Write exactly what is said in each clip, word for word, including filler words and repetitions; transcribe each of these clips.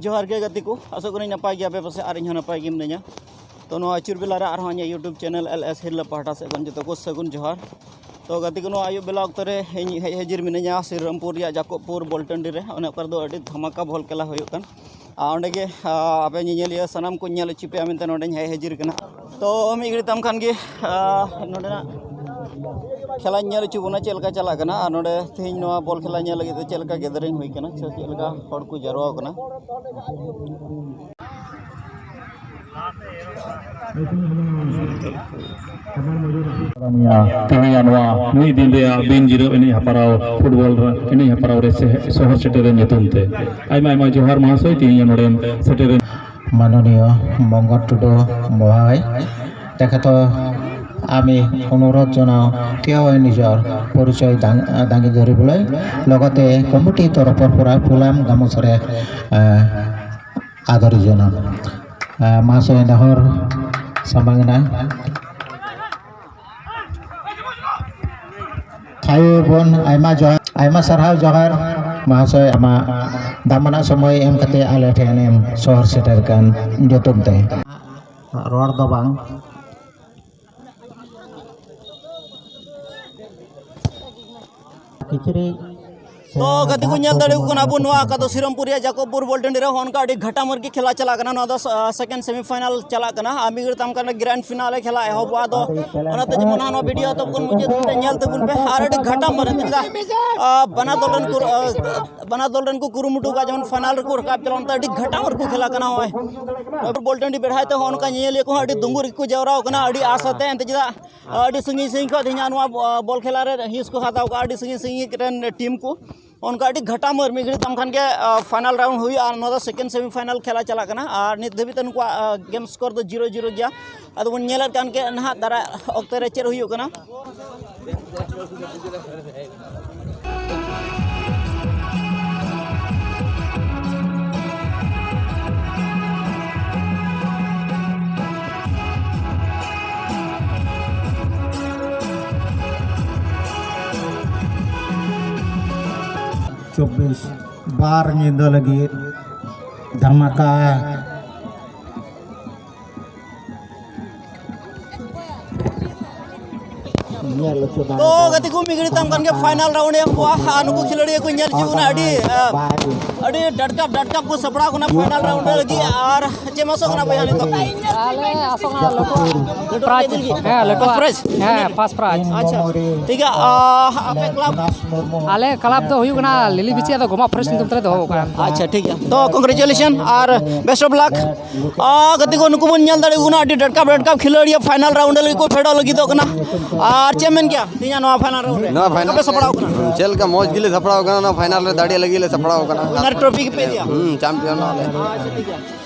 ᱡᱚᱦᱟᱨ ᱜᱮ ᱜᱟᱛᱮ ᱠᱚ, ᱟᱥᱚᱜ ᱠᱟᱹᱱᱟᱹᱧ ᱱᱟᱯᱟᱭ ᱜᱮᱭᱟᱯᱮ ᱯᱟᱥᱮ, ᱟᱨ ᱤᱧ ᱦᱚᱸ ᱱᱟᱯᱟᱭ ᱜᱮ ᱢᱤᱱᱟᱹᱧᱟ᱾ ᱛᱚ, ᱱᱚᱣᱟ ᱟᱹᱪᱩᱨ ᱵᱮᱞᱟ ᱨᱮ ᱟᱨᱦᱚᱸ ᱤᱧᱟᱹᱜ YouTube channel LS ᱦᱤᱨᱞᱟᱹ ᱯᱟᱦᱴᱟ ᱥᱮᱫ ᱠᱷᱚᱱ ᱡᱚᱛᱚ ᱠᱚ ᱥᱟᱹᱜᱩᱱ ᱡᱚᱦᱟᱨ᱾ ᱛᱚ ᱜᱟᱛᱮ ᱠᱚ, ᱱᱚᱣᱟ ᱟᱹᱭᱩᱵ ᱵᱮᱞᱟ ᱚᱠᱛᱚ ᱨᱮ ᱤᱧ ᱦᱮᱡ ᱦᱟᱹᱡᱤᱨ ᱢᱤᱱᱟᱹᱧᱟ ᱥᱨᱤᱨᱟᱢᱯᱩᱨ ᱨᱮᱭᱟᱜ ᱡᱟᱠᱚᱵᱯᱩᱨ ᱵᱚᱞ ᱴᱟᱺᱰᱤ ᱨᱮ᱾ ᱚᱱᱮ ᱚᱠᱟ ᱨᱮᱫᱚ ᱟᱹᱰᱤ ᱫᱷᱟᱢᱟᱠᱟ ᱵᱚᱞ ᱠᱷᱮᱞᱟ ᱦᱩᱭᱩᱜ ᱠᱟᱱ, ᱟᱨ ᱚᱸᱰᱮ ᱜᱮ, ᱟ, ᱟᱯᱮ ᱧᱮᱧᱮᱞᱤᱭᱟᱹ ᱥᱟᱱᱟᱢ ᱠᱚᱧ ᱧᱮᱞ ᱦᱚᱪᱚ ᱯᱮᱭᱟ ᱢᱮᱱᱛᱮ ᱱᱚᱸᱰᱮᱧ ᱦᱮᱡ ᱦᱟᱹᱡᱤᱨ ᱠᱟᱱᱟ᱾ ᱛᱚ ᱢᱤᱫ ᱜᱷᱟᱹᱲᱤᱡ ᱛᱟᱭᱚᱢ ᱠᱷᱟᱱ ᱜᱮ, ᱟ, ᱱᱚᱸᱰᱮᱱᱟᱜ ᱠᱷᱮᱞᱟᱧ ᱧᱮᱞ ᱦᱚᱪᱚ ᱵᱚᱱᱟ ᱪᱮᱫ ᱞᱮᱠᱟ ᱪᱟᱞᱟᱜ ᱠᱟᱱᱟ, ᱟᱨ ᱱᱚᱸᱰᱮ ᱛᱮᱦᱮᱧ ᱱᱚᱣᱟ ᱵᱚᱞ ᱠᱷᱮᱞᱟ ᱧᱮᱞ ᱞᱟᱹᱜᱤᱫ ᱛᱮ ᱪᱮᱫ ᱞᱮᱠᱟ gathering ᱦᱩᱭ ᱠᱟᱱᱟ, ᱥᱮ ᱪᱮᱫ ᱞᱮᱠᱟ ᱦᱚᱲ ᱠᱚ ᱡᱟᱨᱣᱟ ᱠᱟᱱᱟ᱾ ᱛᱮᱦᱮᱧᱟᱜ ᱱᱚᱣᱟ ᱢᱤᱫ ᱫᱤᱱ ᱨᱮᱭᱟᱜ ᱵᱤᱱ ᱡᱤᱨᱟᱹᱣ ᱮᱱᱮᱡ ᱦᱮᱯᱨᱟᱣ, ᱯᱷᱩᱴᱵᱚᱞ ᱨᱮ ᱮᱱᱮᱡ ᱦᱮᱯᱨᱟᱣ ᱨᱮ ᱥᱮ-, ᱥᱚᱦᱚᱨ ᱥᱮᱴᱮᱨ ᱧᱩᱛᱩᱢ ᱛᱮ ᱟᱭᱢᱟ ᱟᱭᱢᱟ ᱡᱚᱦᱟᱨ ᱢᱚᱦᱟᱥᱚᱭ, ᱛᱮᱦᱮᱧ ᱱᱚᱰᱮᱢ ᱥᱮᱴᱮᱨ ᱮᱱ᱾ ᱢᱟᱱᱚᱱᱤᱭᱚ ᱢᱚᱝᱜᱚᱞ ᱴᱩᱰᱩ ᱢᱚᱦᱚᱭ, তেখেতৰ আমি অনুৰোধ জনাওঁ, তেওঁ নিজৰ পৰিচয় দাঙ-, দাঙি ধৰিবলৈ, লগতে কমিটিৰ তৰফৰ পৰা ফুলাম গামোচাৰে, আহ, ᱟᱫᱚᱨ ᱡᱚᱱᱟᱢ᱾ ᱟᱨ ᱢᱟᱦᱟᱥᱚᱭ ᱱᱮᱦᱚᱨ ᱥᱟᱢᱟᱝ ᱮᱱᱟ᱾ ᱛᱷᱟᱭᱚ ᱵᱚᱱ ᱟᱭᱢᱟ ᱡᱚᱦᱟᱨ, ᱟᱭᱢᱟ ᱥᱟᱨᱦᱟᱣ ᱡᱚᱦᱟᱨ ᱢᱟᱦᱟᱥᱚᱭ, ᱟᱢᱟᱜ ᱫᱟᱢᱟᱱᱟᱜ ᱥᱚᱢᱚᱭ ᱮᱢ ᱠᱟᱛᱮ ᱟᱞᱮ ᱴᱷᱮᱱ ᱮᱢ ᱥᱚᱦᱚᱨ ᱥᱮᱴᱮᱨ ᱠᱟᱱ ᱧᱩᱛᱩᱢ ᱛᱮ᱾ ᱨᱚᱲ ᱫᱚ ᱵᱟᱝ᱾ ᱠᱤᱪᱨᱤᱡ ᱛᱚ ᱜᱟᱛᱮ ᱠᱚ, ᱧᱮᱞ ᱫᱟᱲᱮᱭᱟᱠᱚ ᱠᱟᱱᱟ ᱵᱚᱱ, ᱱᱚᱣᱟ ᱚᱠᱟ ᱫᱚ ᱥᱨᱤᱨᱟᱢᱯᱩᱨ ᱨᱮᱭᱟᱜ ᱡᱟᱠᱚᱵᱯᱩᱨ ᱵᱚᱞ ᱴᱟᱺᱰᱤ ᱨᱮ ᱦᱚᱸ ᱚᱱᱠᱟ ᱟᱹᱰᱤ ᱜᱷᱟᱴᱟ ᱢᱟᱨ ᱜᱮ ᱠᱷᱮᱞᱟ ᱪᱟᱞᱟᱜ ᱠᱟᱱᱟ᱾ ᱱᱚᱣᱟ ᱫᱚ, ᱟ, second semi final ᱪᱟᱞᱟᱜ ᱠᱟᱱᱟ, ᱟᱨ ᱢᱤᱫ ᱜᱷᱟᱹᱲᱤᱡ ᱛᱟᱭᱚᱢ ᱠᱷᱟᱱ grand final ᱠᱷᱮᱞᱟ ᱮᱦᱚᱵᱚᱜᱼᱟ᱾ ᱟᱫᱚ ᱚᱱᱟᱛᱮ ᱡᱮᱢᱚᱱ ᱱᱚᱣᱟ video ᱛᱟᱵᱚᱱ ᱢᱩᱪᱟᱹᱫ ᱫᱷᱟᱹᱵᱤᱡ ᱛᱮ ᱧᱮᱞ ᱛᱟᱵᱚᱱ ᱯᱮ, ᱟᱨ ᱟᱹᱰᱤ ᱜᱷᱟᱴᱟ ᱢᱟᱨ ᱮᱱᱛᱮ ᱪᱮᱫᱟᱜ, ᱟ, ᱵᱟᱱᱟᱨ ᱫᱚᱞ ᱨᱮᱱ ᱠᱚ, ᱟ, ᱵᱟᱱᱟᱨ ᱫᱚᱞ ᱨᱮᱱ ᱠᱚ ᱠᱩᱨᱩᱢᱩᱴᱩ ᱠᱟᱜᱼᱟ, ᱡᱮᱢᱚᱱ final ᱨᱮᱠᱚ ᱨᱟᱠᱟᱵ ᱪᱟᱞᱟᱣ, ᱚᱱᱛᱮ ᱟᱹᱰᱤ ᱜᱷᱟᱴᱟ ᱢᱟᱨ ᱠᱚ ᱠᱷᱮᱞᱟ ᱠᱟᱱᱟ᱾ ᱱᱚᱜᱼᱚᱭ ᱵᱚᱞ ᱴᱟᱺᱰᱤ ᱵᱮᱲᱦᱟᱭ ᱛᱮᱦᱚᱸ ᱚᱱᱠᱟ ᱧᱮᱧᱮᱞᱤᱭᱟᱹ ᱠᱚᱦᱚᱸ ᱟᱹᱰᱤ ᱫᱩᱸᱜᱩᱨ ᱜᱮᱠᱚ ᱡᱟᱣᱨᱟ ᱟᱠᱟᱱᱟ, ᱟᱹᱰᱤ ᱟᱥ ᱟᱛᱮ ᱮᱱᱛᱮ ᱪᱮᱫᱟᱜ ᱟᱹᱰᱤ ᱥᱟᱺᱜᱤᱧ ᱥᱟᱺᱜᱤᱧ ᱠᱷᱚᱱ ᱛᱮᱦᱮᱧᱟᱜ ᱱᱚᱣᱟ, ᱟ, ᱵᱚᱞ ᱠᱷᱮᱞᱟ ᱨᱮ ᱦᱤᱸᱥ ᱠᱚ ᱦᱟᱛᱟᱣ ᱠᱟᱜᱼᱟ, ᱟᱹᱰᱤ ᱥᱟᱺᱜᱤᱧ ᱥᱟᱺᱜᱤᱧ ᱨᱮᱱ ᱴᱤᱢ ᱠᱚ᱾ ᱚᱱᱠᱟ ᱟᱹᱰᱤ ᱜᱷᱟᱴᱟ ᱢᱟᱹᱨ ᱢᱤᱫ ᱜᱷᱟᱹᱲᱤᱡ ᱛᱟᱭᱚᱢ ᱠᱷᱟᱱ ᱜᱮ, ᱟ, final round ᱦᱩᱭᱩᱜᱼᱟ, ᱟᱨ ᱱᱚᱣᱟ ᱫᱚ second semi final ᱠᱷᱮᱞᱟ ᱪᱟᱞᱟᱜ ᱠᱟᱱᱟ᱾ ᱟᱨ ᱱᱤᱛ ᱫᱷᱟᱹᱵᱤᱡ ᱛᱮ ᱱᱩᱠᱩᱣᱟᱜ, ᱟ, game score ᱫᱚ zero zero ᱜᱮᱭᱟ᱾ ᱟᱫᱚ ᱵᱚᱱ ᱧᱮᱞᱮᱫ ᱠᱟᱱ ᱜᱮ ᱱᱟᱦᱟᱜ ᱫᱟᱨᱟᱭ ᱚᱠᱛᱮ ᱨᱮ ᱪᱮᱫ ᱦᱩᱭᱩᱜ ᱠᱟᱱᱟ᱾ ᱪᱚᱵᱵᱤᱥ ᱵᱟᱨ ᱧᱤᱫᱟᱹ ᱞᱟᱹᱜᱤᱫ ᱫᱷᱟᱢᱟᱠᱟ᱾ ᱧᱮᱞ ᱦᱚᱪᱚ ᱫᱟᱲᱮ ᱛᱚ ᱠᱚᱣᱟ᱾ ᱜᱟᱛᱮ ᱠᱚ, ᱢᱤᱫ ᱜᱷᱟᱹᱲᱤ ᱛᱟᱭᱚᱢ ᱠᱷᱟᱱ ᱜᱮ ᱯᱷᱟᱭᱱᱟᱞ ᱨᱟᱣᱩᱱᱰ ᱮᱦᱚᱵᱚᱜᱼᱟ᱾ ᱟᱨ ᱱᱩᱠᱩ ᱠᱷᱤᱞᱟᱹᱲᱤᱭᱟᱹ ᱠᱚ ᱧᱮᱞ ᱦᱚᱪᱚ ᱠᱟᱱᱟ, ᱟᱹᱰᱤ, ᱟᱹᱰᱤ ᱰᱟᱴᱠᱟᱯ ᱰᱟᱴᱠᱟᱯ ᱠᱚ ᱥᱟᱯᱲᱟᱣ ᱠᱟᱱᱟ ᱯᱷᱟᱭᱱᱟᱞ ᱨᱟᱣᱩᱱᱰ ᱞᱟᱹᱜᱤᱫ᱾ ᱟᱨ ᱪᱮᱫ ᱮᱢ ᱟᱥᱚᱜ ᱠᱟᱱᱟ ᱵᱚᱭᱦᱟ ᱱᱤᱛᱚᱜ? ᱟᱞᱮ ᱟᱥᱚᱜ ᱠᱟᱱᱟ ᱞᱟᱹᱴᱩ ᱞᱟᱹᱴᱩ ᱯᱨᱟᱭᱤᱡᱽ ᱞᱟᱹᱜᱤᱫ᱾ ᱦᱮᱸ, ᱞᱟᱹᱴᱩ ᱯᱷᱟᱥᱴ ᱯᱨᱟᱭᱤᱡᱽ᱾ ᱦᱮᱸ, ᱯᱷᱟᱥᱴ ᱯᱨᱟᱭᱤᱡᱽ᱾ ᱟᱪᱪᱷᱟ, ᱴᱷᱤᱠ ᱜᱮᱭᱟ᱾ ᱟᱯᱮ ᱠᱞᱟᱵᱽ? ᱟᱞᱮ ᱠᱞᱟᱵᱽ ᱫᱚ ᱦᱩᱭᱩᱜ ᱠᱟᱱᱟ ᱞᱤᱞᱤ ᱵᱤᱪᱤ, ᱟᱫᱚ ᱜᱚᱢᱟ ᱯᱷᱚᱨᱮᱥᱴ ᱧᱩᱛᱩᱢ ᱛᱮᱞᱮ ᱫᱚᱦᱚ ᱟᱠᱟᱫᱼᱟ᱾ ᱟᱪᱪᱷᱟ, ᱴᱷᱤᱠ ᱜᱮᱭᱟ᱾ ᱛᱚ ᱠᱚᱝᱜᱨᱮᱪᱩᱞᱮᱥᱚᱱ ᱟᱨ ᱵᱮᱥᱴ ᱚᱯᱷ ᱞᱟᱠ᱾ ᱟᱨ ᱜᱟᱛᱮ ᱠᱚ, ᱱᱩᱠᱩ ᱵᱚᱱ ᱧᱮᱞ ᱫᱟᱲᱮᱭᱟᱠᱚ ᱠᱟᱱᱟ, ᱟᱹᱰᱤ ᱰᱟᱴᱠᱟᱯ ᱰᱟᱴᱠᱟᱯ ᱠᱷᱤᱞᱟᱹᱲᱤᱭᱟᱹ ᱯᱷᱟᱭᱱᱟᱞ ᱨᱟᱣᱩᱱᱰ ᱞᱟᱹᱜᱤᱫ ᱠᱚ ᱯᱷᱮᱰᱚᱜ ᱞᱟᱹᱜᱤᱫᱚᱜ ᱠᱟᱱᱟ᱾ ᱟᱨ ᱪᱮᱫ ᱮᱢ ᱢᱮᱱ ᱠᱮᱭᱟ ᱛᱮᱦᱮᱧᱟᱜ ᱱᱚᱣᱟ ᱯᱷᱟᱭᱱᱟᱞ ᱨᱟᱣᱩᱱᱰ ᱨᱮ? ᱱᱚᱣᱟ ᱯᱷᱟᱭᱱᱟᱞ ᱪᱮᱫ ᱞᱮᱠᱟ ᱯᱮ ᱥᱟᱯᱲᱟᱣ ᱠᱟᱱᱟ? ᱪᱮᱫ ᱞᱮᱠᱟ ᱢᱚᱡᱽ ᱜᱮᱞᱮ ᱥᱟᱯᱲᱟᱣ ᱠᱟᱱᱟ, ᱱᱚᱣᱟ ᱯᱷᱟᱭᱱᱟᱞ ᱨᱮ ᱫᱟᱲᱮ ᱞᱟᱹᱜᱤᱫ ᱞᱮ ᱥᱟᱯᱲᱟᱣ ᱠᱟᱱᱟ᱾ ᱟᱨ ᱴᱨᱚᱯᱷᱤ ᱜᱮᱯᱮ ᱤᱫᱤᱭᱟ? ᱦᱩᱸ, ᱪᱟᱢᱯᱤᱭᱚᱱ ᱟᱞᱮ᱾ ᱟᱪᱪᱷᱟ, ᱴᱷᱤᱠ ᱜᱮᱭᱟ᱾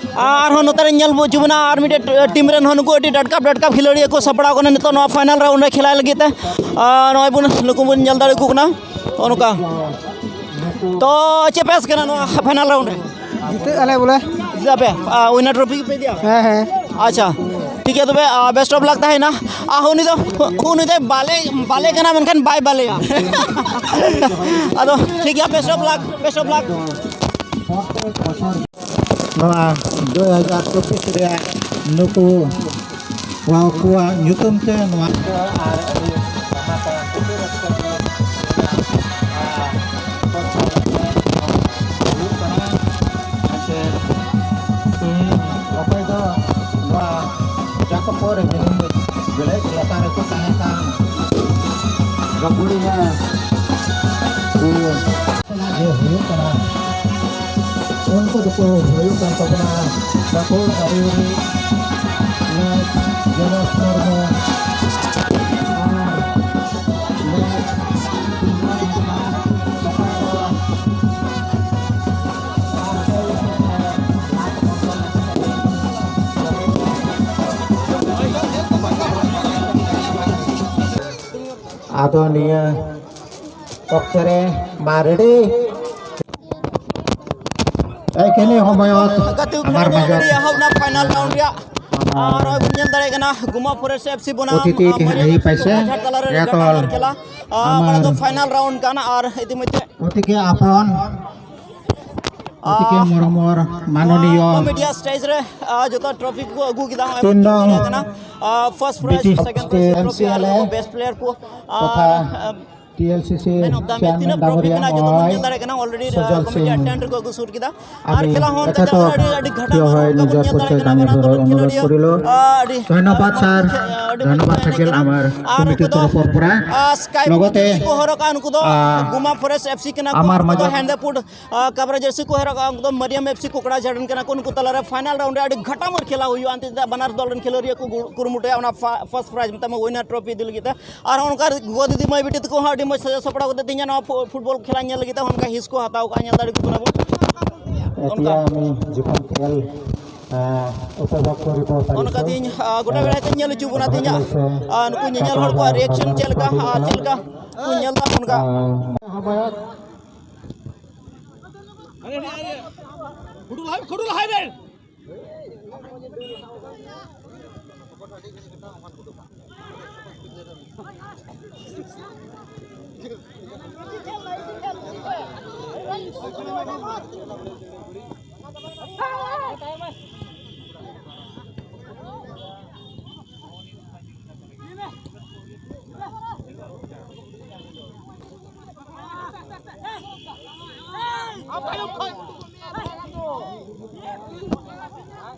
ᱟᱨᱦᱚᱸ ᱱᱚᱛᱮ ᱨᱮ ᱧᱮᱞ ᱦᱚᱪᱚ ᱵᱚᱱᱟ ᱟᱨ ᱢᱤᱫᱴᱮᱡ ᱴᱤᱢ ᱨᱮᱱ ᱦᱚᱸ, ᱱᱩᱠᱩ ᱟᱹᱰᱤ ᱰᱟᱴᱠᱟᱯ ᱰᱟᱴᱠᱟᱯ ᱠᱷᱤᱞᱟᱹᱲᱤᱭᱟᱹ ᱠᱚ ᱥᱟᱯᱲᱟᱣ ᱠᱟᱱᱟ ᱱᱤᱛᱚᱜ ᱱᱚᱣᱟ ᱯᱷᱟᱭᱱᱟᱞ ᱨᱟᱣᱩᱱᱰ ᱨᱮ ᱠᱷᱮᱞᱟᱭ ᱞᱟᱹᱜᱤᱫ ᱛᱮ᱾ ᱟᱨ ᱱᱚᱜᱼᱚᱭ ᱵᱚᱱ, ᱱᱩᱠᱩ ᱵᱚᱱ ᱧᱮᱞ ᱫᱟᱲᱮ ᱟᱠᱚ ᱠᱟᱱᱟ᱾ ᱱᱚᱜᱼᱚ ᱱᱚᱝᱠᱟ᱾ ᱛᱚ ᱪᱮᱫ ᱯᱮ ᱟᱸᱥ ᱠᱟᱱᱟ ᱱᱚᱣᱟ ᱯᱷᱟᱭᱱᱟᱞ ᱨᱟᱣᱩᱱᱰ ᱨᱮ? ᱡᱤᱛᱟᱹᱜ ᱟᱞᱮ ᱵᱚᱞᱮ᱾ ᱡᱤᱛᱟᱹᱜ ᱟᱯᱮ? ᱟᱨ ᱩᱭᱱᱟᱨ ᱴᱨᱚᱯᱷᱤ ᱜᱮᱯᱮ ᱤᱫᱤᱭᱟ? ᱦᱮᱸ, ᱦᱮᱸ᱾ ᱟᱪᱪᱷᱟ, ᱴᱷᱤᱠ ᱜᱮᱭᱟ ᱛᱚᱵᱮ, ᱟᱨ, ᱵᱮᱥᱴ ᱚᱯᱷ ᱞᱟᱠ ᱛᱟᱦᱮᱱᱟ᱾ ᱟᱨ ᱩᱱᱤ ᱫᱚ, ᱩᱱᱤ ᱫᱚ ᱵᱟᱞᱮ, ᱵᱟᱞᱮ ᱠᱟᱱᱟ, ᱢᱮᱱᱠᱷᱟᱱ ᱵᱟᱭ ᱵᱟᱞᱮᱭᱟ᱾ ᱟᱫᱚ ᱴᱷᱤᱠ ᱜᱮᱭᱟ, best of luck, best of luck. ᱱᱚᱣᱟ ᱫᱩ ᱦᱟᱡᱟᱨ ᱪᱚᱵᱵᱤᱥ ᱨᱮᱭᱟᱜ ᱱᱩᱠᱩ ᱠᱚᱣᱟᱜ ᱧᱩᱛᱩᱢ ᱛᱮ ᱱᱚᱣᱟ ᱟᱨ ᱟᱹᱰᱤ ᱨᱟᱹᱥᱠᱟᱹ ᱜᱮ ᱦᱩᱭᱩᱜ ᱠᱟᱱᱟ᱾ ᱮᱱᱛᱮ ᱛᱮᱦᱮᱧ ᱚᱠᱚᱭ ᱫᱚ ᱱᱚᱣᱟ ᱡᱟᱠᱚᱯᱚ ᱨᱮ ᱵᱤᱞᱤ ᱵᱮᱞᱮᱫ ᱞᱟᱛᱟᱨ ᱨᱮᱠᱚ ᱛᱟᱦᱮᱸ ᱠᱟᱱ ᱜᱟᱹᱠᱷᱩᱲᱤᱭᱟᱹ ᱠᱚ ᱡᱟᱦᱟᱸ ᱜᱮ ᱦᱩᱭᱩᱜ ᱠᱟᱱᱟ, ᱩᱱᱠᱩ ᱫᱚᱠᱚ ᱦᱩᱭᱩᱜ ᱠᱟᱱ ᱛᱟᱵᱚᱱᱟ ᱵᱟᱸᱠᱩᱲ ᱟᱹᱨᱤ ᱡᱚᱱᱚᱥ ᱢᱩᱨᱢᱩ ᱟᱨ ᱟᱫᱚ ᱱᱤᱭᱟᱹ ᱚᱠᱛᱚ ᱨᱮ ᱢᱟ ᱨᱮᱰᱤ᱾ ᱮᱠᱷᱮᱱᱤ ᱦᱚᱢᱚᱭᱚᱛ ᱜᱟᱛᱮ ᱠᱚ ᱟᱢᱟᱨ ᱠᱷᱮᱞᱳᱰ ᱢᱟᱡᱚᱛ᱾ ᱨᱮᱭᱟᱜ ᱮᱦᱚᱵ ᱮᱱᱟ ᱯᱷᱟᱭᱱᱟᱞ ᱨᱟᱣᱩᱱᱰ ᱨᱮᱭᱟᱜ᱾ ᱟᱨ ᱱᱚᱜᱼᱚᱭ ᱵᱚᱱ ᱧᱮᱞ ᱫᱟᱲᱮᱭᱟᱜ ᱠᱟᱱᱟ ᱜᱩᱢᱟ ᱯᱷᱚᱨᱮᱥᱴ ᱮᱯᱷ ᱥᱤ ᱵᱚᱱᱟᱢ, ᱚᱛᱤᱛᱷᱤ ᱟᱨ ᱢᱟᱡᱚᱛ ᱦᱟᱹᱭ ᱯᱟᱭᱥᱮ, ᱥᱩᱯᱨ ᱢᱟᱡᱷᱟᱴ ᱛᱟᱞᱟ ᱨᱮ ᱨᱮᱠᱚᱞ ᱨᱮᱰᱤ ᱠᱟᱱᱟ ᱟᱨ ᱠᱷᱮᱞᱟ᱾ ᱟᱨ ᱚᱱᱟ ᱟᱢᱟᱨ ᱫᱚ ᱯᱷᱟᱭᱱᱟᱞ ᱨᱟᱣᱩᱱᱰ ᱠᱟᱱᱟ ᱟᱨ ᱤᱛᱤᱢᱚᱫᱽᱫᱷᱮ ᱚᱛᱤᱛᱷᱤ ᱟᱯᱚᱱ᱾ ᱜᱚᱢᱠᱮ ᱢᱚᱨᱚᱢᱚᱨ ᱢᱟᱱᱚᱱᱤᱭᱚ ᱠᱚᱢᱮᱰᱤᱭᱟ ᱥᱴᱮᱡᱽ ᱨᱮ ᱟᱨ ᱡᱚᱛᱚ ᱴᱨᱚᱯᱷᱤ ᱠᱚ ᱟᱹᱜᱩ ᱠᱮᱫᱟ᱾ ᱦᱚᱸᱜᱼᱚᱭ ᱛᱤᱱ ᱱᱚᱝ ᱠᱟᱱᱟ ᱯᱷᱟᱨᱥᱴ ᱯᱨᱟᱭᱤᱡᱽ, ᱵᱤᱴᱤᱥ ᱥᱮᱠᱮᱱᱰ ᱯᱨᱟᱭᱤᱡᱽ, ᱴᱨᱚᱯᱷᱤ ᱟᱨ ᱮᱢᱥᱤᱮᱞᱮ ᱵᱮᱥᱴ ᱯᱞᱮᱭᱟᱨ ᱠᱚ ᱛᱚᱛᱷᱟ ᱟᱨ ᱴᱤᱮᱞᱥᱤᱥᱤ man of the match chairman ᱛᱤᱱᱟᱹᱜ ᱴᱨᱚᱯᱷᱤ ᱰᱟᱝᱜᱚᱨᱤᱭᱟ ᱢᱮᱱᱟᱜᱼᱟ ᱡᱚᱛᱚ ᱵᱚᱱ ᱱᱚᱜᱼᱚᱭ ᱧᱮᱞ ᱫᱟᱲᱮᱭᱟᱜ ᱠᱟᱱᱟ᱾ ᱚᱞᱨᱮᱰᱤ ᱥᱚᱡᱚᱞ ᱠᱚᱢᱮᱰᱤᱭᱟ ᱥᱤᱝ ᱴᱮᱱᱴ ᱨᱮᱠᱚ ᱟᱹᱜᱩ ᱥᱩᱨ ᱠᱮᱫᱟ᱾ ᱟᱨ ᱟᱹᱰᱤ ᱠᱷᱮᱞᱟ ᱦᱚᱸ ᱚᱱᱛᱮ ᱡᱚᱛᱷᱟᱛ ᱨᱮ ᱟᱹᱰᱤ ᱟᱹᱰᱤ ᱜᱷᱟᱴᱟ ᱦᱚᱭ ᱢᱟᱨᱟᱝ ᱵᱚᱱ ᱱᱚᱡᱚᱨ ᱧᱮᱞ ᱯᱚᱨᱪᱚᱭ ᱫᱟᱲᱮᱭᱟᱜ ᱠᱟᱱᱟ᱾ ᱠᱟᱹᱢᱤ ᱵᱟᱱᱟᱨ ᱦᱚᱨᱚ ᱫᱚᱞ ᱚᱱᱩᱨᱳᱫᱷ ᱠᱷᱮᱞᱳᱰᱤᱭᱟᱹ, ᱠᱚᱨᱤᱞᱳ᱾ ᱟᱹᱰᱤ ᱫᱷᱚᱱᱱᱚᱵᱟᱫ ᱢᱚᱡᱽ ᱥᱟᱨ, ᱠᱷᱮ-, ᱟᱹᱰᱤ ᱢᱚᱡᱽ ᱫᱷᱚᱱᱱᱚᱵᱟᱫ ᱠᱷᱮᱞ ᱥᱟᱠᱮᱞ ᱠᱟᱱᱟ᱾ ᱟᱢᱟᱨ ᱟᱨ ᱠᱚᱢᱤᱴᱤ ᱱᱚᱝᱠᱟ ᱛᱚᱨᱚᱯ ᱯᱚᱨ ᱯᱩᱨᱟ᱾ ᱟᱨ ᱥᱠᱟᱭ ᱞᱚᱜᱚᱛᱮ, ᱡᱟᱹᱨᱥᱤ ᱠᱚ ᱦᱚᱨᱚᱜᱟ ᱩᱱᱠᱩ ᱫᱚ ᱟᱨ ᱜᱩᱢᱟ ᱯᱷᱚᱨᱮᱥᱴ ᱮᱯᱷᱥᱤ ᱠᱟᱱᱟ ᱠᱚ, ᱟᱢᱟᱨ ᱩᱱᱠᱩ ᱫᱚ ᱢᱟᱡᱟ- ᱦᱮᱸᱫᱮ ᱯᱩᱰ ᱟᱨ ᱠᱟᱵᱨᱟ ᱡᱟᱹᱨᱥᱤ ᱠᱚ ᱦᱚᱨᱚᱜᱟ, ᱩᱱᱠᱩ ᱫᱚ ᱢᱟᱨᱤᱭᱟᱢ ᱮᱯᱷᱥᱤ ᱠᱚᱠᱲᱟ ᱡᱷᱟᱲ ᱨᱮᱱ ᱠᱟᱱᱟ ᱠᱚ᱾ ᱱᱩᱠᱩ ᱛᱟᱞᱟᱨᱮ ᱯᱷᱟᱭᱱᱟᱞ ᱨᱟᱣᱩᱱᱰ ᱨᱮ ᱟᱹᱰᱤ ᱜᱷᱟᱴᱟᱢᱟᱨ ᱠᱷᱮᱞᱟ ᱦᱩᱭᱩᱜᱼᱟ᱾ ᱮᱱᱛᱮ ᱵᱟᱱᱟᱨ ᱫᱚᱞ ᱨᱮᱱ ᱠᱷᱮᱞᱳᱰᱤᱭᱟᱹ ᱠᱚ ᱜᱩ-, ᱠᱩᱨᱩᱢᱩᱴᱩᱭᱟ ᱚᱱᱟ ᱯᱷᱟ-, ᱯᱷᱟᱨᱥᱴ ᱯᱨᱟᱭᱤᱡᱽ, ᱢᱮᱛᱟᱜ ᱢᱮ ᱩᱭᱱᱟᱨ ᱴᱨᱚᱯᱷᱤ ᱤᱫᱤ ᱞᱟᱹᱜᱤᱫ ᱛᱮ᱾ ᱟᱨ ᱚᱱᱠᱟ ᱜᱚ ᱫᱤᱫᱤ ᱢᱟᱹᱭ ᱵᱤᱴᱤ ᱛᱟᱠᱚ ᱦᱚᱸ ᱟᱹᱰᱤ ᱢᱚᱡᱽ ᱥᱟᱡᱟᱣ ᱥᱟᱯᱲᱟᱣ ᱠᱟᱛᱮ ᱛᱮᱦᱮᱧᱟᱜ ᱱᱚᱣᱟ ᱯᱷᱩ-, ᱯᱷᱩᱴᱵᱚᱞ ᱠᱷᱮᱞᱟ ᱧᱮᱞ ᱞᱟᱹᱜᱤᱫ ᱛᱮ ᱚᱱᱠᱟ ᱦᱤᱸᱥ ᱠᱚ ᱦᱟᱛᱟᱣ ᱠᱟᱜᱼᱟ, ᱧᱮᱞ ᱫᱟᱲᱮ ᱠᱚ ᱠᱟᱱᱟ ᱵᱚᱱ᱾ ᱚᱱᱠᱟ᱾ ᱮᱛᱤᱭᱟ ᱩᱱᱤ ᱡᱚᱠᱷᱚᱱ ᱠᱷᱮᱞ, ᱮᱸ, ᱩᱯᱚᱵᱷᱳᱜᱽ ᱠᱚ ᱨᱤᱯᱳᱨᱴ ᱟᱨ ᱚᱱᱠᱟ ᱤᱥᱠᱩᱞ, ᱛᱮᱦᱮᱧ, ᱟᱸ, ᱜᱚᱴᱟ ᱮᱸ, ᱵᱮᱲᱟ ᱛᱮ ᱧᱮᱞ ᱦᱚᱪᱚ ᱵᱚᱱᱟ ᱛᱮᱦᱮᱧᱟᱜ, ᱠᱚᱝᱜᱨᱮᱪᱩᱞᱮᱥᱚᱱ ᱟᱸ, ᱱᱩᱠᱩ ᱧᱮᱧᱮᱞ ᱦᱚᱲ ᱠᱚᱣᱟᱜ ᱨᱤᱭᱮᱠᱥᱚᱱ ᱪᱮᱫ ᱞᱮᱠᱟ, ᱟᱸ, ᱪᱮᱫ ᱞᱮᱠᱟ ᱠᱚ ᱧᱮᱞ ᱮᱫᱟ ᱚᱱᱠᱟ᱾ ᱮᱸ, ᱠᱷᱩᱰᱩ ᱞᱟᱦᱟᱭ ᱢᱮ, ᱠᱷᱩᱰᱩ ᱞᱟᱦᱟᱭ ᱢᱮ᱾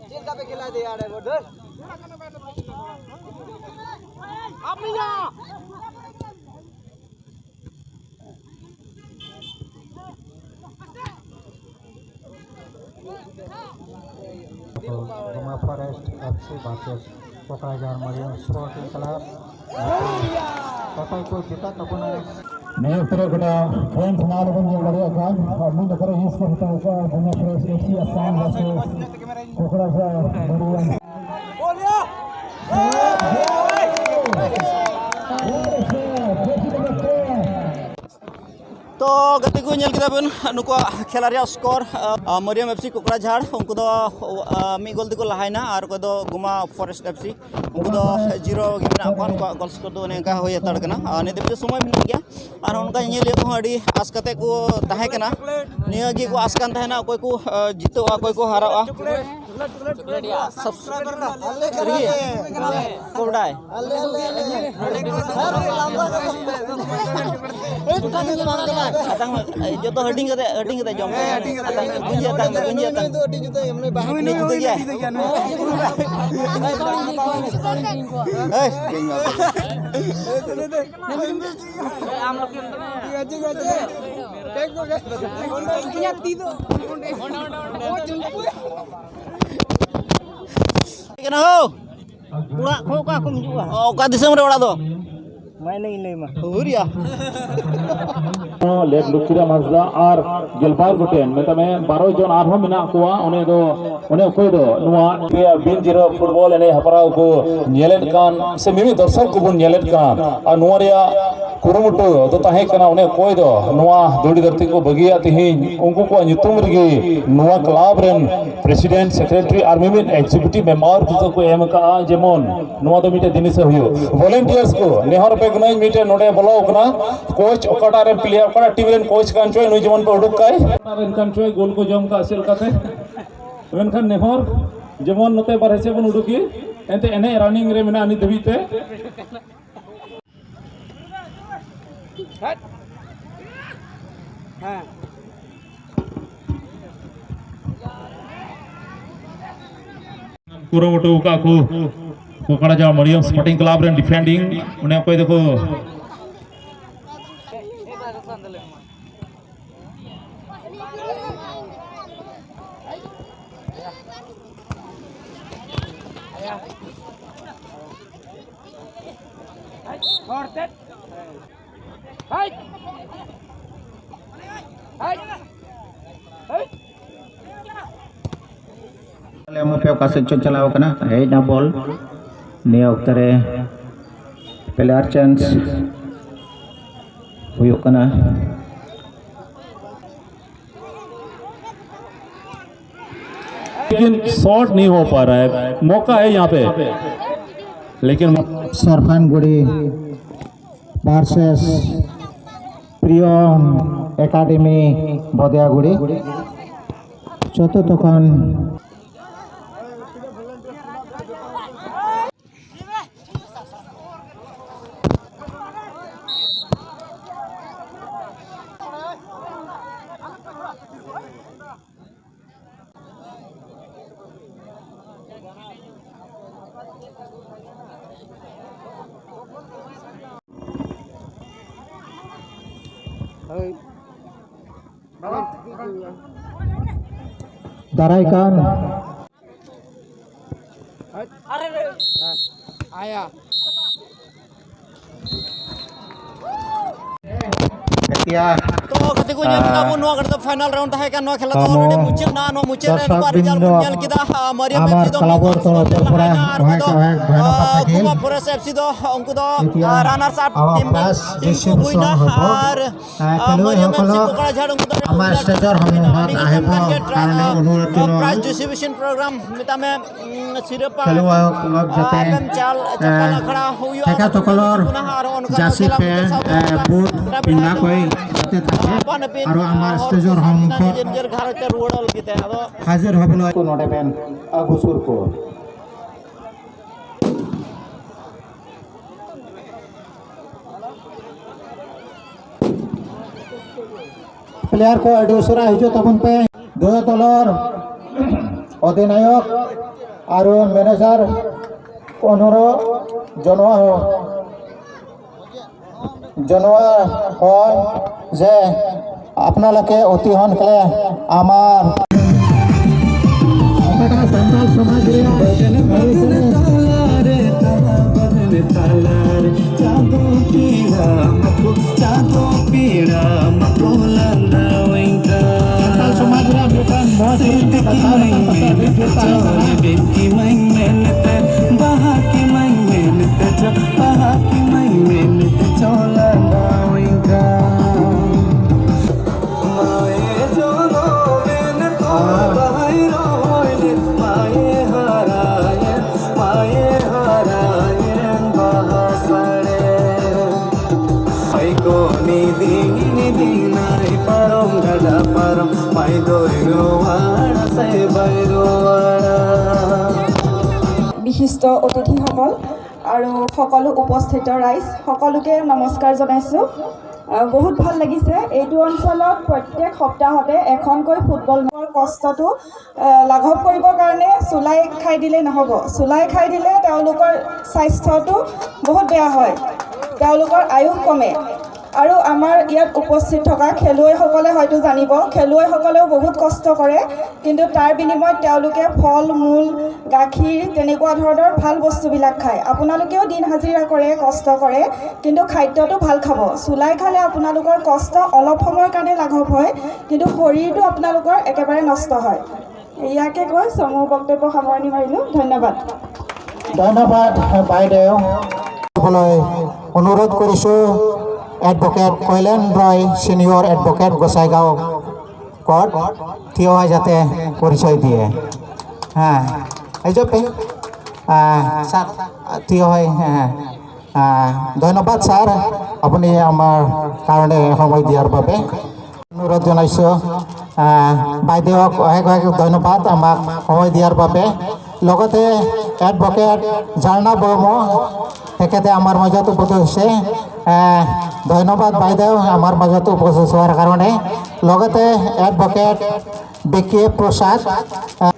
ᱪᱮᱫ ᱞᱮᱠᱟ ᱯᱮ ᱠᱷᱮᱞᱟ ᱫᱮᱭᱟ ᱨᱮ ᱵᱚᱰᱚᱨ? ᱟᱯᱱᱤᱭᱟ᱾ Guma Forest FC versus Kokrajhar Mariam Sporting Club. ᱚᱠᱚᱭ ᱠᱚ ᱡᱮᱛᱟᱜ ᱛᱟᱵᱚᱱᱟ? ᱱᱤᱭᱟᱹ ᱚᱠᱛᱚ ᱨᱮ ᱜᱚᱴᱟ ᱯᱷᱮᱱᱥ ᱱᱟᱣᱟ ᱵᱚᱱ ᱧᱮᱞ ᱫᱟᱲᱮᱭᱟᱜ ᱠᱟᱱ ᱟᱨ ᱢᱤᱫ ᱱᱟᱠᱷᱟ ᱨᱮ ᱦᱤᱸᱥ ᱠᱚ ᱦᱟᱛᱟᱣ ᱠᱟᱜᱼᱟ᱾ Guma Forest FC Assam versus Kokrajhar Mariam. ᱛᱚ ᱜᱟᱛᱮ ᱠᱚ, ᱧᱮᱞ ᱠᱮᱫᱟ ᱵᱚᱱ ᱱᱩᱠᱩᱣᱟᱜ ᱠᱷᱮᱞᱟ ᱨᱮᱭᱟᱜ ᱥᱠᱳᱨ᱾ ᱢᱟᱨᱤᱭᱟᱢ ᱮᱯᱷ ᱥᱤ ᱠᱳᱠᱲᱟᱡᱷᱟᱲ, ᱩᱱᱠᱩ ᱫᱚ ᱢᱤᱫ ᱜᱳᱞ ᱛᱮᱠᱚ ᱞᱟᱦᱟᱭᱮᱱᱟ, ᱟᱨ ᱚᱠᱚᱭ ᱫᱚ ᱜᱩᱢᱟ ᱯᱷᱚᱨᱮᱥᱴ ᱮᱯᱷ ᱥᱤ, ᱩᱱᱠᱩ ᱫᱚ ᱡᱤᱨᱳ ᱜᱮ ᱢᱮᱱᱟᱜ ᱠᱚᱣᱟ᱾ ᱱᱩᱠᱩᱣᱟᱜ ᱜᱳᱞ ᱥᱠᱳᱨ ᱫᱚ ᱚᱱᱮ ᱚᱱᱠᱟ ᱦᱩᱭ ᱦᱟᱛᱟᱲ ᱠᱟᱱᱟ᱾ ᱟᱨ ᱱᱤᱛ ᱫᱷᱟᱹᱵᱤᱡ ᱛᱮ ᱥᱚᱢᱚᱭ ᱢᱮᱱᱟᱜ ᱜᱮᱭᱟ, ᱟᱨ ᱚᱱᱠᱟ ᱧᱮᱧᱮᱞᱤᱭᱟᱹ ᱠᱚᱦᱚᱸ ᱟᱹᱰᱤ ᱟᱥ ᱠᱟᱛᱮ ᱠᱚ ᱛᱟᱦᱮᱸ ᱠᱟᱱᱟ᱾ ᱱᱤᱭᱟᱹ ᱜᱮᱠᱚ ᱟᱥ ᱠᱟᱱ ᱛᱟᱦᱮᱱᱟ, ᱚᱠᱚᱭ ᱠᱚ ᱡᱤᱛᱟᱹᱜᱼᱟ, ᱚᱠᱚᱭ ᱠᱚ ᱦᱟᱨᱟᱜᱼᱟ᱾ ᱥᱟᱹᱨᱤ ᱜᱮ? ᱠᱚ ᱵᱟᱰᱟᱭ? ᱟᱛᱟᱝ ᱢᱮ, ᱡᱚᱛᱚ ᱦᱟᱹᱴᱤᱧ ᱠᱟᱛᱮ, ᱦᱟᱹᱴᱤᱧ ᱠᱟᱛᱮ ᱡᱚᱢ ᱯᱮ᱾ ᱟᱛᱟᱝ ᱢᱮ, ᱜᱩᱸᱡᱤ ᱟᱛᱟᱝ ᱢᱮ, ᱜᱩᱸᱡᱤ ᱟᱛᱟᱝ ᱢᱮ᱾ ᱩᱱᱤ ᱡᱩᱫᱟᱹ ᱜᱮᱭᱟᱭ᱾ ᱮᱭ᱾ ᱠᱟᱱᱟ ᱦᱳ? ᱚᱲᱟᱜ ᱠᱷᱚᱱ ᱚᱠᱟ ᱠᱷᱚᱱ ᱦᱤᱡᱩᱜᱼᱟ? ᱚ, ᱚᱠᱟ ᱫᱤᱥᱚᱢ ᱨᱮ ᱚᱲᱟᱜ ᱫᱚ? ᱢᱟ ᱤᱱᱟᱹᱧ ᱞᱟᱹᱭ ᱢᱟ᱾ ᱦᱩᱨᱤᱭᱟ᱾ ᱞᱮᱠ ᱞᱩᱠᱷᱤᱨᱟᱢ ᱦᱟᱸᱥᱫᱟ ᱟᱨ ᱜᱮᱞᱵᱟᱨ ᱜᱚᱴᱮᱱ, ᱢᱮᱛᱟᱜ ᱢᱮ, ᱵᱟᱨᱚ ᱡᱚᱱ ᱟᱨᱦᱚᱸ ᱢᱮᱱᱟᱜ ᱠᱚᱣᱟ᱾ ᱚᱱᱮ ᱫᱚ, ᱚᱱᱮ ᱚᱠᱚᱭ ᱫᱚ ᱱᱚᱣᱟ ᱵᱤᱱ ᱡᱤᱨᱟᱹᱣ ᱯᱷᱩᱴᱵᱚᱞ ᱮᱱᱮᱡ ᱦᱮᱯᱨᱟᱣ ᱠᱚ ᱧᱮᱞᱮᱫ ᱠᱟᱱ ᱥᱮ ᱢᱤᱢᱤᱫ ᱫᱚᱨᱥᱚᱠ ᱠᱚᱵᱚᱱ ᱧᱮᱞᱮᱫ ᱠᱟᱱ, ᱟᱨ ᱱᱚᱣᱟ ᱨᱮᱭᱟᱜ ᱠᱩᱨᱩᱢᱩᱴᱩ ᱫᱚ ᱛᱟᱦᱮᱸ ᱠᱟᱱᱟ, ᱚᱱᱮ ᱚᱠᱚᱭ ᱫᱚ ᱱᱚᱣᱟ ᱫᱷᱩᱲᱤ ᱫᱷᱟᱹᱨᱛᱤ ᱠᱚ ᱵᱟᱹᱜᱤᱭᱟ ᱛᱮᱦᱮᱧ, ᱩᱱᱠᱩ ᱠᱚᱣᱟᱜ ᱧᱩᱛᱩᱢ ᱨᱮᱜᱮ ᱱᱚᱣᱟ ᱠᱞᱟᱵᱽ ᱨᱮᱱ ᱯᱨᱮᱥᱤᱰᱮᱱᱴ, ᱥᱮᱠᱨᱮᱴᱟᱨᱤ ᱟᱨ ᱢᱤᱢᱤᱫ ᱮᱠᱡᱤᱠᱤᱭᱩᱴᱤᱵᱷ ᱢᱮᱢᱵᱟᱨ ᱠᱚ ᱠᱚ ᱮᱢ ᱟᱠᱟᱫᱼᱟ᱾ ᱡᱮᱢᱚᱱ ᱱᱚᱣᱟ ᱫᱚ ᱢᱤᱫᱴᱮᱱ ᱡᱤᱱᱤᱥ ᱦᱩᱭᱩᱜ, ᱵᱷᱚᱞᱮᱱᱴᱤᱭᱟᱨᱥ ᱠᱚ ᱱᱮᱦᱚᱨ ᱯᱮ ᱠᱟᱹᱱᱟᱹᱧ, ᱢᱤᱫᱴᱮᱱ ᱱᱚᱰᱮ ᱵᱚᱞᱚ ᱟᱠᱟᱱᱟ ᱠᱳᱪ, ᱚᱠᱟᱴᱟᱜ ᱨᱮᱱ ᱯᱞᱮᱭᱟᱨ, ᱚᱠᱟᱴᱟᱜ ᱴᱤᱢ ᱨᱮᱱ ᱠᱳᱪ ᱠᱟᱱ ᱪᱚᱭ, ᱱᱩᱭ ᱡᱮᱢᱚᱱ ᱯᱮ ᱩᱰᱩᱠ ᱠᱟᱭ᱾ ᱚᱠᱟᱴᱟᱜ ᱨᱮᱱ ᱠᱟᱱ ᱪᱚᱭ, ᱜᱳᱞ ᱠᱚ ᱡᱚᱢ ᱠᱟᱜ ᱪᱮᱫ ᱞᱮᱠᱟᱛᱮ? ᱢᱮᱱᱠᱷᱟᱱ ᱱᱮᱦᱚᱨ ᱡᱮᱢᱚᱱ ᱱᱚᱛᱮ ᱵᱟᱨᱦᱮ ᱥᱮᱫ ᱵᱚᱱ ᱩᱰᱩᱠᱮ, ᱮᱱᱛᱮ ᱮᱱᱮᱡ ᱨᱟᱱᱤᱝ ᱨᱮ ᱢᱮᱱᱟᱜᱼᱟ ᱱᱤᱛ ᱫᱷᱟᱹᱵᱤᱡ ᱛᱮ᱾ ᱠᱩᱨᱩᱢᱩᱴᱩ ᱟᱠᱟᱫ ᱠᱚ ᱠᱚᱠᱲᱟᱡᱷᱟᱲ ᱢᱟᱨᱤᱭᱟᱢ ᱥᱯᱳᱨᱴᱤᱝ ᱠᱞᱟᱵᱽ ᱨᱮᱱ ᱰᱤᱯᱷᱮᱱᱰᱤᱝ, ᱚᱱᱮ ᱚᱠᱚᱭ ᱫᱚᱠᱚ ᱟᱞᱮ ᱢᱚᱯᱮ ᱚᱠᱟ ᱥᱮᱫ ᱪᱚ ᱪᱟᱞᱟᱣ ᱠᱟᱱᱟ, ᱦᱮᱡ ᱱᱟ ᱵᱚᱞ᱾ ᱱᱤᱭᱟᱹ ᱚᱠᱛᱚ ᱨᱮ ᱯᱞᱮᱭᱟᱨ ᱪᱮᱧᱡᱽ ᱦᱩᱭᱩᱜ ᱠᱟᱱᱟ᱾ लेकिन शॉट नहीं हो पा रहा है, मौका है यहाँ पे, लेकिन सरफानगुड़ी वर्सेस प्रियम एकेडमी बदियागुड़ी। चतुर्थ खंड। ᱫᱟᱨᱟᱭ ᱠᱟᱱ ᱛᱚ ᱜᱟᱛᱮ ᱠᱚ, ᱧᱮᱞ ᱠᱮᱫᱟ ᱵᱚᱱ, ᱱᱚᱣᱟ ᱜᱷᱟᱹᱲᱤᱡ ᱫᱚ ᱯᱷᱟᱭᱱᱟᱞ ᱨᱟᱣᱩᱱᱰ ᱛᱟᱦᱮᱸ ᱠᱟᱱᱟ᱾ ᱱᱚᱣᱟ ᱠᱷᱮᱞᱟ ᱫᱚ ᱚᱞᱨᱮᱰᱤ ᱢᱩᱪᱟᱹᱫ ᱮᱱᱟ᱾ ᱱᱚᱣᱟ ᱢᱩᱪᱟᱹᱫ ᱨᱮ ᱱᱚᱝᱠᱟ ᱨᱮᱡᱟᱞᱴ ᱵᱚᱱ ᱧᱮᱞ ᱠᱮᱫᱟ᱾ ᱟᱨ ᱢᱟᱨᱤᱭᱟᱢ ᱮᱯᱷ ᱥᱤ ᱫᱚ ᱢᱤᱫ ᱥᱚ ᱞᱟᱦᱟ ᱮᱱᱟ, ᱟᱨ ᱱᱚᱣᱟ ᱫᱚ ᱜᱩᱢᱟ ᱯᱷᱚᱨᱮᱥᱴ ᱮᱯᱷ ᱥᱤ ᱫᱚ ᱩᱱᱠᱩ ᱫᱚ ᱨᱟᱱᱟᱨᱥ ᱟᱯ ᱴᱤᱢ ᱠᱚ ᱦᱩᱭᱱᱟ᱾ ᱟᱨ ᱢᱟᱨᱤᱭᱟᱢ ᱮᱯᱷ ᱥᱤ ᱠᱚᱠᱲᱟᱡᱷᱟᱲ ᱩᱱᱠᱩ ᱫᱚ ᱯᱨᱟᱭᱤᱡᱽ ᱰᱤᱥᱴᱨᱤᱵᱤᱭᱩᱥᱚᱱ ᱯᱨᱳᱜᱨᱟᱢ ᱢᱮᱛᱟᱜ ᱢᱮ᱾ ᱥᱤᱨᱯᱟ ᱠᱷᱮᱞᱳᱣᱟᱲ ᱠᱚ ᱡᱟᱛᱮ ᱟᱵᱮᱱ ᱪᱟᱞ ᱪᱟᱯᱟᱱ ᱟᱠᱷᱲᱟ ᱦᱩᱭᱩᱜᱼᱟ᱾ ᱴᱷᱮᱠᱟ ᱛᱚᱠᱚᱞᱚᱨ ᱟᱨ ᱚᱱᱠᱟ ᱡᱟᱹᱥᱤ ᱯᱮ ᱵᱩᱴ ᱯᱤᱸᱰᱟ ᱠᱚᱭ ᱡᱟᱛᱮ ᱛᱟᱠᱮ ᱟᱨᱚ ᱟᱢᱟᱨ ᱥᱴᱮᱡᱚᱨ ᱦᱚᱢ ᱠᱷᱚᱱ ᱱᱤᱡᱮᱨ ᱱᱤᱡᱮᱨ ᱜᱷᱟᱨᱚᱸᱡᱽ ᱛᱮ ᱨᱩᱣᱟᱹᱲ ᱚᱞ ᱠᱮᱫᱟ᱾ ᱟᱫᱚ ᱦᱟᱡᱤᱨ ᱦᱚᱵᱞᱚ ᱠᱚ ᱱᱚᱰᱮ ᱵᱮᱱ ᱟᱹᱜᱩ ᱥᱩᱨ ᱠᱚ᱾ ᱯᱞᱮᱭᱟᱨ ᱠᱚ ᱟᱹᱰᱤ ᱩᱥᱟᱹᱨᱟ ᱦᱤᱡᱩᱜ ᱛᱟᱵᱚᱱ ᱯᱮ᱾ ᱫᱩᱭ ᱫᱚᱞᱚᱨ ᱚᱫᱷᱤᱱᱟᱭᱚᱠ ᱟᱨ ᱢᱮᱱᱮᱡᱟᱨ ᱚᱱᱩᱨᱳᱫᱷ ᱡᱚᱱᱚᱣᱟ ᱦᱚᱸ, ᱡᱚᱱᱚᱣᱟ ᱦᱚᱸ ᱡᱮ ᱟᱯᱱᱟ ᱞᱟᱠᱮ ᱚᱛᱤ ᱦᱚᱱ ᱠᱞᱮ ᱟᱢᱟᱨ ᱥᱟᱱᱛᱟᱲ ᱥᱚᱢᱟᱡᱽ ᱨᱮᱭᱟᱜ ᱪᱟᱸᱫᱚ ᱯᱮᱲᱟ ᱢᱟᱠᱚ, ᱪᱟᱸᱫᱚ ᱯᱮᱲᱟ ᱢᱟᱠᱚ ᱞᱟᱸᱫᱟ ᱣᱮᱸᱜᱟ᱾ ᱥᱟᱱᱛᱟᱲ ᱥᱚᱢᱟᱡᱽ ᱨᱮᱭᱟᱜ ᱢᱤᱫᱴᱟᱝ ᱢᱚᱡᱽ ᱥᱤᱨᱤᱧ ᱛᱮ ᱠᱟᱛᱷᱟ ᱞᱮᱠᱟ ᱛᱮ ᱵᱤᱱ ᱵᱮᱱ ᱠᱤᱢᱟᱹᱧ ᱢᱮᱱᱛᱮ, ᱵᱟᱦᱟ ᱠᱤᱢᱟᱹᱧ ᱢᱮᱱᱛᱮ ᱪᱚ, ᱵᱟᱦᱟ ᱠᱤᱢᱟᱹᱧ ᱢᱮᱱᱛᱮ ᱪᱚ ᱞᱟᱸᱫᱟ ᱣᱮᱸᱜᱟ᱾ ᱢᱟᱭᱮ ᱡᱚᱱᱚᱢᱮᱱ ᱛᱚ ᱵᱟᱦᱟᱭ ᱨᱚᱦᱚᱭ বিশিষ্ট অতিথিসকল আৰু সকলো উপস্থিত ৰাইজ, সকলোকে নমস্কাৰ জনাইছোঁ। আহ, বহুত ভাল লাগিছে। এইটো অঞ্চলত প্ৰত্যেক সপ্তাহতে এখনকৈ ফুটবল, কষ্টটো আহ, লাঘৱ কৰিবৰ কাৰণে চুলাই খাই দিলে নহ'ব। চুলাই খাই দিলে তেওঁলোকৰ স্বাস্থ্যটো বহুত বেয়া হয়, তেওঁলোকৰ আয়ুস কমে। আৰু আমাৰ ইয়াত উপস্থিত থকা খেলুৱৈসকলে হয়তো জানিব, খেলুৱৈসকলেও বহুত কষ্ট কৰে, কিন্তু তাৰ বিনিময়ত তেওঁলোকে ফল মূল, গাখীৰ, তেনেকুৱা ধৰণৰ ভাল বস্তুবিলাক খায়। আপোনালোকেও দিন হাজিৰা কৰে, কষ্ট কৰে, কিন্তু খাদ্যটো ভাল খাব। চুলাই খালে আপোনালোকৰ কষ্ট অলপ সময়ৰ কাৰণে লাঘৱ হয়, কিন্তু শৰীৰটো আপোনালোকৰ একেবাৰে নষ্ট হয়। ইয়াকে কৈ চমু বক্তব্য সামৰণি মাৰিলোঁ। ধন্যবাদ। ধন্যবাদ বাইদেউ। ক'বলৈ অনুৰোধ কৰিছোঁ, এডভোকেট কৈলেন ৰয়, ছিনিয়ৰ এডভোকেট গোসাইগাঁও কোৰ্ট, থিয় হৈ যাতে পৰিচয় দিয়ে। হা, এই যে পে-, আহ, ছাৰ, থিয় হৈ, হা, হা। আহ, ধন্যবাদ ছাৰ, আপুনি আমাৰ কাৰণে সময় দিয়াৰ বাবে। অনুৰোধ জনাইছোঁ, আহ, বাইদেউক অশেষ অশেষ ধন্যবাদ আমাক সময় দিয়াৰ বাবে। লগতে এডভোকেট ঝাৰণা বৰ্মন, তেখেতে আমাৰ মাজত উপস্থিত হৈছে। আহ, ধন্যবাদ বাইদেউ আমাৰ মাজত উপস্থিত হোৱাৰ কাৰণে। লগতে এডভোকেট বিকি প্ৰসাদ, আহ,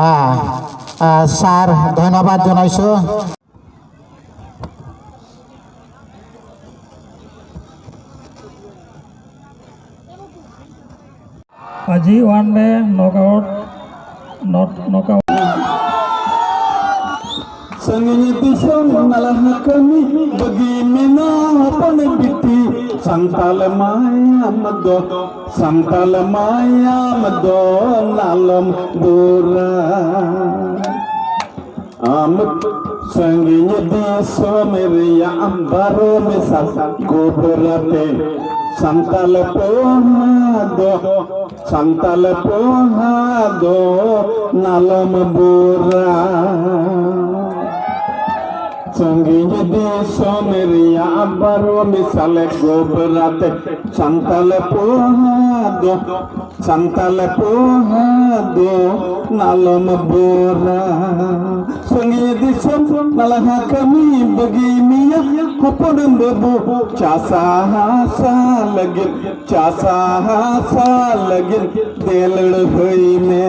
আহ, আহ, ছাৰ ধন্যবাদ জনাইছোঁ। আজি one day knockout, not knockout. ᱥᱟᱺᱜᱤᱧ ᱫᱤᱥᱚᱢ ᱱᱟᱞᱦᱟ ᱠᱟᱹᱢᱤ ᱵᱟᱹᱜᱤ ᱢᱮᱱᱟ ᱦᱚᱯᱚᱱ ᱵᱤᱴᱤ, ᱥᱟᱱᱛᱟᱞ ᱢᱟᱭᱟᱢ ᱫᱚ, ᱥᱟᱱᱛᱟᱞ ᱢᱟᱭᱟᱢ ᱫᱚ ᱱᱟᱞᱚᱢ ᱵᱩᱨᱟ᱾ ᱟᱢ ᱥᱟᱺᱜᱤᱧ ᱫᱤᱥᱚᱢ ᱨᱮᱭᱟᱜ ᱵᱟᱨᱚ ᱢᱮᱥᱟ ᱠᱚᱵᱨᱟᱛᱮ ᱥᱟᱱᱛᱟᱞ ᱯᱚᱦᱟ ᱫᱚ, ᱥᱟᱱᱛᱟᱞ ᱯᱚᱦᱟ ᱫᱚ ᱱᱟᱞᱚᱢ ᱵᱩᱨᱟ᱾ ᱥᱟᱺᱜᱤᱧ ᱫᱤᱥᱚᱢ ᱨᱮᱭᱟᱜ ᱵᱟᱨᱚ ᱢᱤᱥᱟᱞᱮ ᱜᱚᱵᱨᱟ ᱛᱮ ᱥᱟᱱᱛᱟᱞ ᱯᱚᱦᱟ ᱫᱚ, ᱥᱟᱱᱛᱟᱞ ᱯᱚᱦᱟ ᱫᱚ ᱱᱟᱞᱚᱢ ᱵᱚᱨᱟ᱾ ᱥᱟᱺᱜᱤᱧ ᱫᱤᱥᱚᱢ ᱱᱟᱞᱦᱟ ᱠᱟᱹᱢᱤ ᱵᱟᱹᱜᱤ ᱢᱮᱭᱟ ᱦᱚᱯᱚᱱ ᱵᱟᱹᱵᱩ, ᱪᱟᱥᱟ ᱦᱟᱥᱟ ᱞᱟᱹᱜᱤᱫ, ᱪᱟᱥᱟ ᱦᱟᱥᱟ ᱞᱟᱹᱜᱤᱫ ᱫᱮ ᱞᱟᱹᱲᱦᱟᱹᱭ ᱢᱮ᱾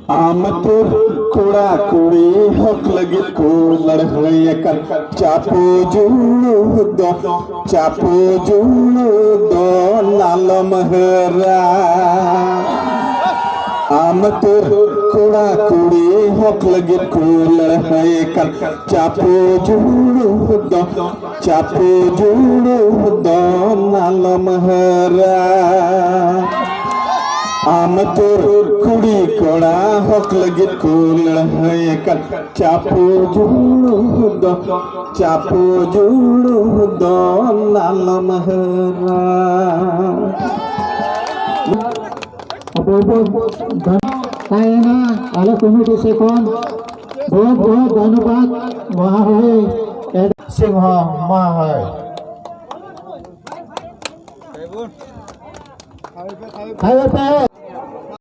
ᱟᱢ ᱛᱚ ᱠᱚᱲᱟ ᱠᱩᱲᱤ ᱦᱚᱠ ᱞᱟᱹᱜᱤᱫ ᱠᱚ ᱞᱟᱹᱲᱦᱟᱹᱭ ᱟᱠᱟᱱ ᱪᱟᱯᱚ ᱡᱩᱲᱩ ᱫᱚ, ᱪᱟᱯᱚ ᱡᱩᱲᱩ ᱫᱚ ᱱᱟᱞᱚᱢ ᱦᱟᱹᱨᱟ᱾ ᱟᱢ ᱛᱚ ᱠᱚᱲᱟ ᱠᱩᱲᱤ ᱦᱚᱠ ᱞᱟᱹᱜᱤᱫ ᱠᱚ ᱞᱟᱹᱲᱦᱟᱹᱭ ᱟᱠᱟᱱ ᱪᱟᱯᱚ ᱡᱩᱲᱩ ᱫᱚ, ᱪᱟᱯᱚ ᱡᱩᱲᱩ ᱫᱚ ᱱᱟᱞᱚᱢ ᱦᱟᱹᱨᱟ᱾ ᱟᱢ ᱛᱚ ᱠᱩᱲᱤ ᱠᱚᱲᱟ ᱦᱚᱠ ᱞᱟᱹᱜᱤᱫ ᱠᱚ ᱞᱟᱹᱲᱦᱟᱹᱭ ᱟᱠᱟᱱ ᱪᱟᱯᱚ ᱡᱩᱲᱩ ᱫᱚ, ᱪᱟᱯᱚ ᱡᱩᱲᱩ ᱫᱚ ᱱᱟᱞᱚᱢ ᱦᱟᱹᱨᱟ᱾ ᱛᱟᱦᱮᱱᱟ ᱟᱞᱮ ᱠᱚᱢᱤᱴᱤ ᱥᱮᱫ ᱠᱷᱚᱱ ᱵᱚᱦᱩᱛ ᱵᱚᱦᱩᱛ ᱫᱷᱚᱱᱭᱚᱵᱟᱫ ᱢᱚᱦᱟᱦᱚᱭ ᱥᱤᱝᱦᱚ ᱢᱚᱦᱟᱦᱚᱭ᱾ ᱦᱟᱭ ᱯᱮ᱾